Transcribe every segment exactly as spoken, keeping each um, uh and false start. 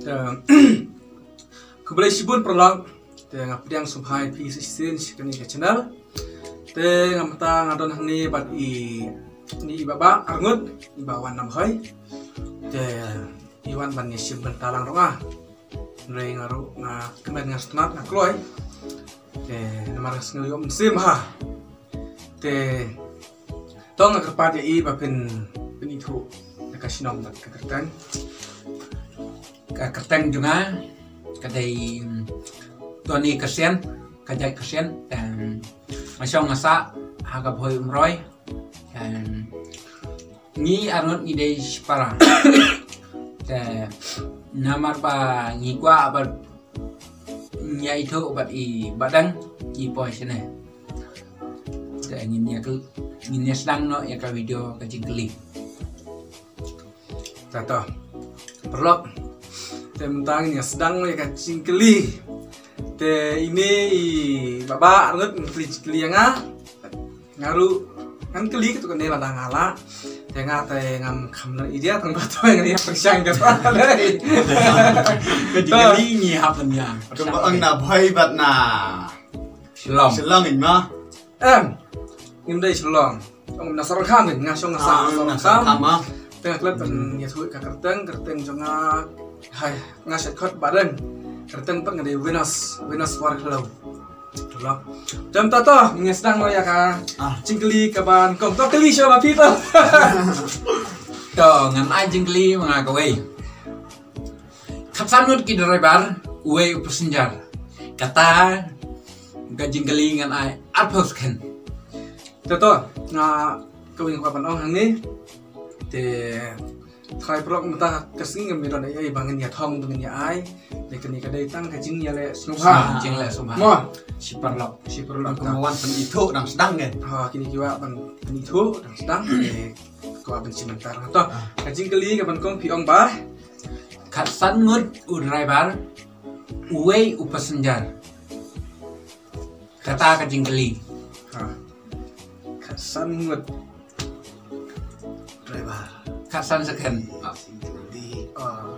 Te, khublei shibun paralok. Te nga pdiang sngewbha ïa phi shisien sha kane ka channel. Te nga mynta nga don hangne bad i, ni i Bah Bah Arngut, i Bah Wan Namhoi. Te i wan ban ïashim bynta lang ruh nga. Hynrei nga ruh nga kmen, nga sngewtynnat, nga kloi. Te namar nga sngew ïoh mynsiem ha. Te to nga kyrpad ïa i ba phin, phin ithuh ïa ka shnong bad ka kyrteng. Ka kyrteng jong nga ka dei, mm, Tony Kyrsien, ka jait Kyrsien, te nga shong nga sah ha ka Bhoi Umroi. Te ngi arngut ngi dei shipara. Te namar ba ngi kwah ba ngi ïa ithuh bad i Bah Deng, ngi poi shane. Te ngin ïa kyl-, ngin ïa sdang noh ïa ka video ka jingkylli. Te to paralok, te mynta ngin ïa sdang noh ïa ka jingkylli. Te ine i Bah Bah Arngut ngan kylli jingkylli ïa nga. Nga ruh ngan kylli katto katne lada nga lah. Te nga te ngam kham lah idea tang ba to ngan ïa pyrshang katto. Ka jingkylli ngi hap ban ïa. Kumba ong na Bhoi bad na Shillong. Shillong in ma. Em. Ngim dei Shillong. Ong na Saraikam, nga shong nga sah na Saraikam. Te nga klet ban ïathuh ka kyrteng, kyrteng jong nga. Hai, nga shet khot Bah Deng. Kyrteng pat nga dei Venus, Venus Warkhliew. Te mynta to ngin sdang noh ïa ka jingkylli kaban kong. To kylli shuwa ma phi to. To ngan ai jingkylli ma nga kawei. Khatsan ngut ki driver, uwei u passenger. Kata ka jingkylli ngan ai arphew second. Te to nga kawei nga kwah ban ong hangne. Te trai paralok mynta ka sngi ngam don ei ei ba ngin ïa thong ba ngin ïa ai. Te kane ka dei tang ka jingïaleh sngewbha. Jingleh sngewbha. Mo. Shi paralok. Shi paralok. Kumba wan pynithuh dang sdang kan. Ha, kine ki wan pynithuh dang sdang. Te kwah ban shim bynta to. Ka jingkylli kaban kong phi ong ba khatsan ngut u driver, uwei u passenger. Kata ka jingkylli. Khatsan ngut driver. Khatsan second. Di, ah,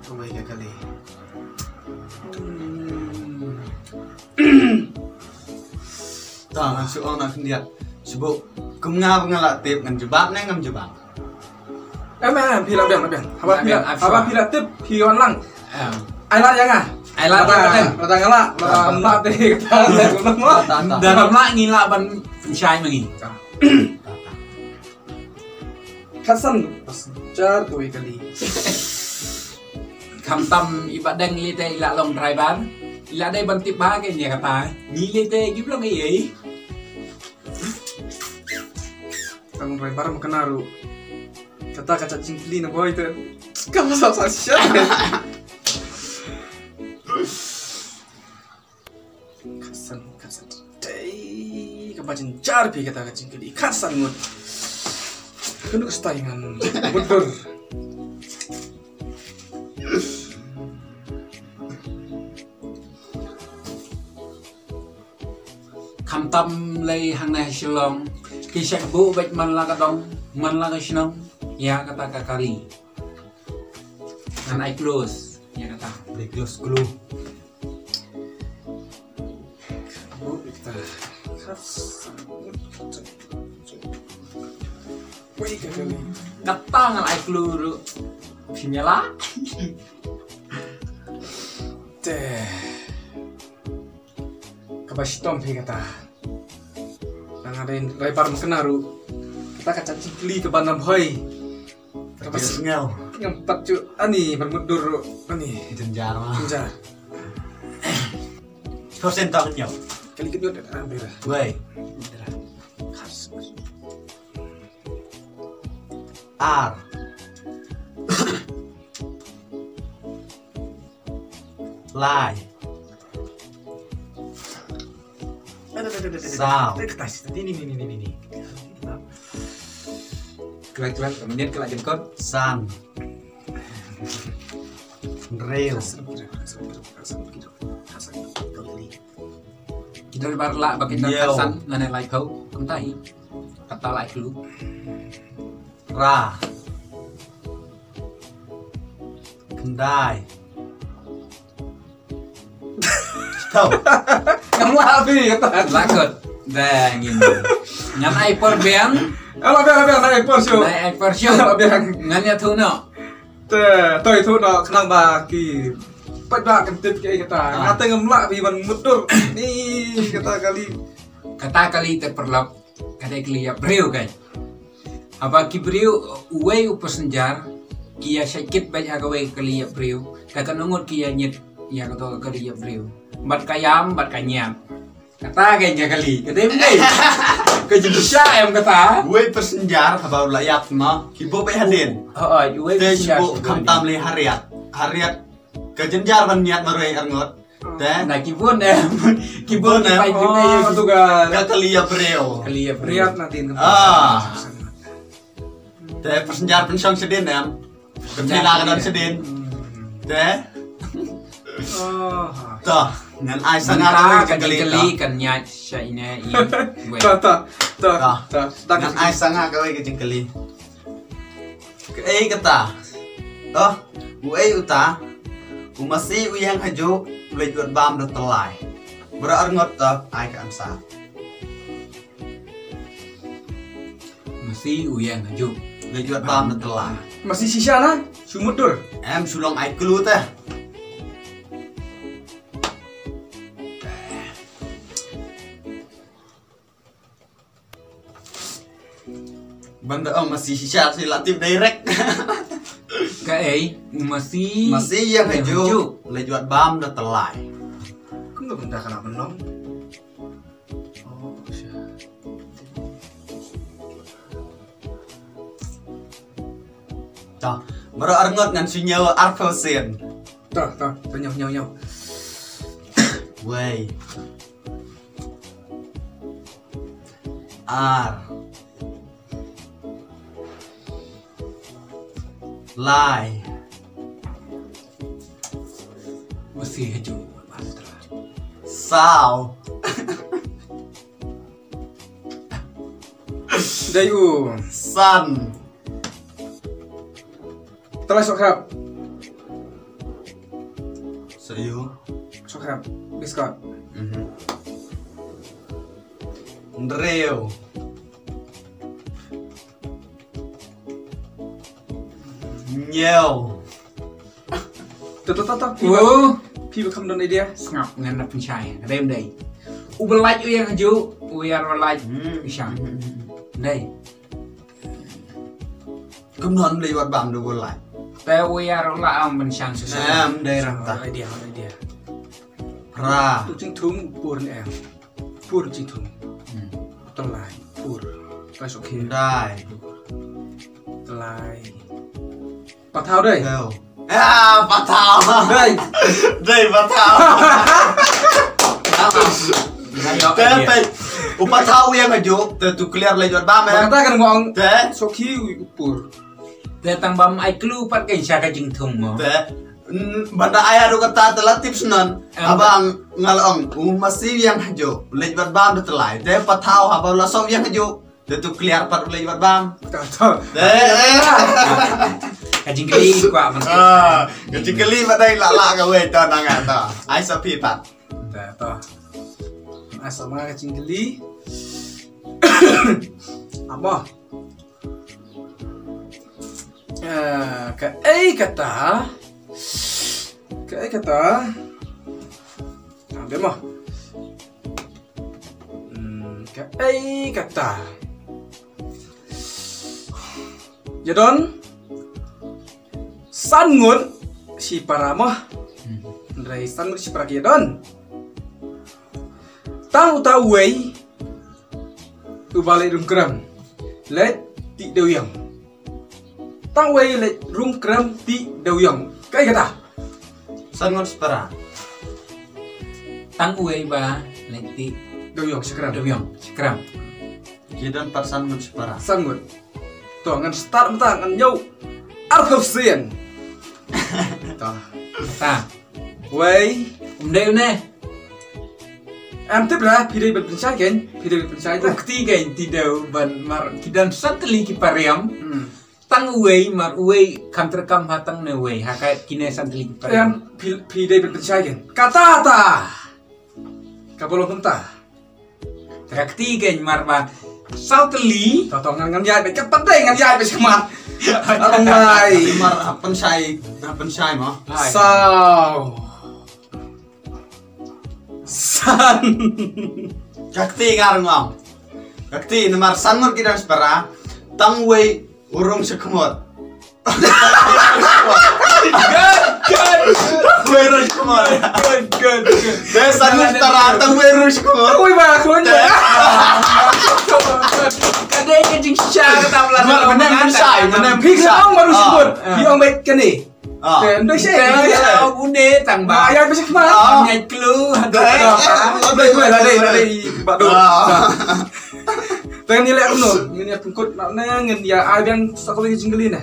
kawei ka kali. Hmm. Ta, nga shu ong na khyndiat. Shu buk. Kum nga ba nga la tip ngan jubab ne ngam jubab. Em, em, phi la biang, la biang. Haba phi la, haba phi la tip, phi wan lang. Ai lad ïa nga. Ai lad ïa nga. Lada nga lah, lada nga lah te kata. Da ngam lah ngi lah ban shai ma ngi. Khatsan, jar kawei kali. Khamtam i Bah Deng lei te i la long driver. I la dei ban tip ba ke nia kata. Ngi lei te ki long ei ei. Tang driver ma kena ruh. Kata ka jingkylli na boi te. Ka masa sa sha. Khatsan, khatsan. Dei kaba jynjar phi kata ka jingkylli. Khatsan ngut. Kano ka style ngan mutdur. Khamtam lei hangne Shillong ki shait buh beit man la ka dong, man la ka shnong ïa kata ka kali. Ngan ai clue ïa kata. Dei clue, clue. Buh beit kata. Wei ka kali. Kata ngan ai clue ruh. Shin ïa la. Te. Kaba shitom phi kata. Nga dei driver ma kena ruh. Kata ka jingkylli kaba nam hoi. Kaba sngewbha. Ngam pat ju ani ban mutdur ruh ani. Jynjar ma. Jynjar. Kau sen tang nyau. Kali kedua dah ambil. Wei. Ar. Lai. Saw. Ni, ni, ni, ni, ni. Kelat, kelat, kemudian kelat jengkot. San. Hynriew. Kita bar lah bagi kita. Hynñiew. Khatsan, nane lai kau. Kumta hi. Kata lai kelu. Phra. Khyndai. Ngam lah phi kata. Lakot. Dang in. Ngan ai por biang. Ala biang biang nai por shu. Nai ai por shu. Ala biang. Ngan ïathuh noh. Te toi thuh noh khnang ba ki paidbah kin tip ki kata. Ah. Nga te ngam lah phi ban mutdur. Ni kata kali. Kata kali te paralok. Kata kali ïa briew kai. Haba ki briew uwei u passenger ki ïa shait kit bad ha kawei kali ïa briew. Ka kan ngut ki ïa nyit ïa kato kali ïa briew. Bad ka ïam bad ka ñiat. Kata ka ïa kali. Kata em dei. Ka jingshisha em kata. Uwei passenger haba u la ïap ma ki buh bad hadien. Oh, oh, uwei te passenger. Ki buh khamtam le hariat. Hariat ka jynjar ban ñiat marwei arngut. Te na ki bun em. Ki bun em. Ki pai ki pai. Oh, tu ka. Ka kali ïa briew. Kali ïa briew. Riat na tin ka. Ah. Te passenger pynshong shadien em. Pynjila ka don shadien. Hmm. Te. Oh. To, ngan ai sa nga kawei ka jingkylli kan ñiat sha ine i. To, to, to, to. Ngan ai sa nga kawei ka jingkylli. Kaei kata? To, uei uta? U masi u ïeng hajuh, u leit wad bam da tyllai. Baroh arngut to, ai ka answer. Masi u ïeng hajuh. Leit wad bam da tyllai. Masi shisha na, shu mutdur. Em shu long ai clue te. Ban da ong masi shisha shisha la tip direct. Kaei, u masi. Masi ïeng hajuh. Leit wad bam da tyllai. Kumno bynta ka la pynlong? Oh, sha. To, baroh arngut ngan shu ñiew arphew sien. To, to, to ñiew, ñiew, ñiew. Wei. Ar. Lai. Masi hajuh. Saw. Dei u. San. Tyllai sohkrep. Soh ïu. Sohkrep. Biskot. Mhm. Hynriew. Hynñiew. To, to, to, to. Phi ba, phi ba kham don idea. Sngap ngan da pynshai. Rem dei. U ba lait u ïeng hajuh, u ïar ba lait. Hmm. Isha. Dei. Kumno u leit wad bam da u ba lait. Te u ïar u la am ban shang sa sa. Em, dei rang ta. Idea, idea. Phra. U jingthung pur ne em. Pur jingthung. Hmm. Tyllai, pur. Tyllai soh khie. Dai. Tyllai. Pathaw dei. Teo. Ah, pathaw. Dei. Dei pathaw. Te, te. U pathaw u ïeng hajuh, te tu clear leit wad bam em. Kata kan ngong. Te. Soh khie u pur. Te tang bam ai clue pat ka sha ka jingthung mo. Te. Ban da ai haduh kata te la tip shen. Em. Haba nga la ong u masi u ïeng hajuh, leit wad bam da tyllai. Te pathaw haba la soh u ïeng hajuh. Te tu clear pat u leit wad bam. To, to. Te, eh. Ka jingkylli kwah man. Ah, ka jingkylli pat dei la la kawei to na nga to. Ai sa phi pat. To, to. Ai sa ma ka jingkylli. Amo. Eh, kaei kata? Kaei kata? Ambe mo. Hmm, kaei kata? Ïa don san ngut shipara mo. Hmm. Hynrei san ngut shipara ki ïa don. Tang uta uwei uba leit rung krem. Leit tih dewïong. Tang uwei leit rung krem tih dewïong. Kaei kata? San ngut shipara. Tang uwei ba leit tih dewïong, shi krem. Dewïong, shi krem. Ki don pat san ngut shipara. San ngut. To ngan start mynta ngan ñiew arphew sien. To. Ta. Wei. Um dei une. Em tip ra, phi dei ban pynshai kein, phi dei ban pynshai ta. U kti kein ti dei ban mar ki don san tylli ki parem. Hmm. Tang uwei mar uwei kham treikam ha tang ne uwei ha ka kine san tylli ki parem. Em phi, phi dei ban pynshai kein. Kata ta. Kaba long kumta. Te ka kti kein mar ba saw tylli. To to ngan ngan ïaid beit ka pat dei ngan ïaid beit sha khmat. Aduh mai. Mar hap pynshai, hap pynshai mo. Hai. Saw. San. Ka kti ngar ngam. Ka kti namar san ngut ki dang shipara. Tang wei u rung sha khmat. Good, good. Wei rung sha khmat. Good, good, good. Dei san ngut shipara tang wei rung sha khmat. Ui ba khmat. Ka dei ka jingshisha kata ba la. Mar, mynne pynshai, mynne pynshai. Phi ong ba rung sha khmat. Phi ong beit kane. Ah. Te, ndo she. Te, ndo she. Ïa, u de tang ba. Ah, ïa, bishik ma. Ah. Ngai klu. Te, ah, te, te, te, te, ba do. Ah. Te, ngi leh kumno, ngi ïa pynkut, na, na, ngi ïa ai biang sa kawei ka jingkylli ne.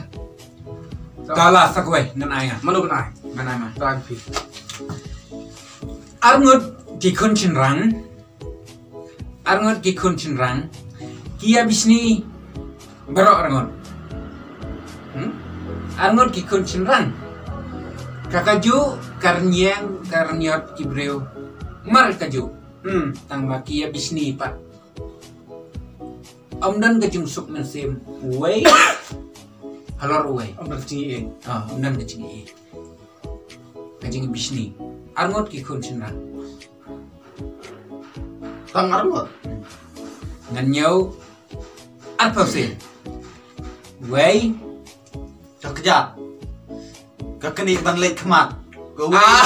Te la sa kawei, ngan ai nga. Mano ban ai? Ngan ai ma. Tang phi. Arngut ki khun shynrang. Arngut ki khun shynrang ki ïa bishni baroh arngut. Hmm? Arngut ki khun shynrang. Ka kajuh, ka rynïeng, ka rynïot ki briew. Mar kajuh. Hmm, tang ba ki ïa bishni pat. Ym don ka jingsuk mynsiem uwei halor uwei. Ym don ka jingïeit. Ah, ym don ka jingïeit. Ka jingbishni. Arngut ki khun shynrang. Tang arngut. Ngan ñiew arphew sien. Wei. Ka kjat. Ka knieh ban leit khmat. Ka wei. Ah.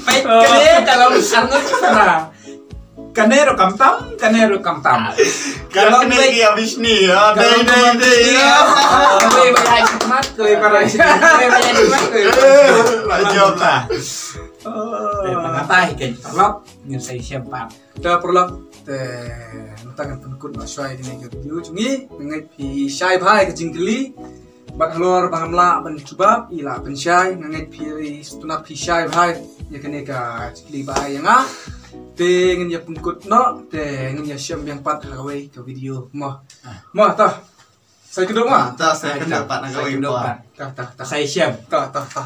Peit kane ka long arngut shynrang. Kane ruh kam tam, kane ruh kam tam. Ka long kane ki ïa bishni, ya. Dei, dei, dei, ya. Kawei ba ïa khmat, kawei ba ïa khmat, kawei ba ïa khmat, kawei ba ïa khmat. Eh, la jop la. Te mynta hi kein paralok, ngin sa ïashem pat. Te paralok, te mynta ngan pynkut noh shuwa ïa kane ka video jong ngi, nga ngeit phi shai bha ïa ka jingkylli. Bad halor ba ngam lah ban jubab, i la pynshai, nga ngeit phi, sngewtynnat phi shai bha ïa kane ka jingkylli ba ai ïa nga. Te ngin ïa pynkut noh, te ngin ïashem biang pat ha kawei ka video mo. Ah. Mo, to. Sa ïakynduh mo. Ah, to, sa ïakynduh pat ha kawei pat. To, to, to. Sa ïashem. To, to, to.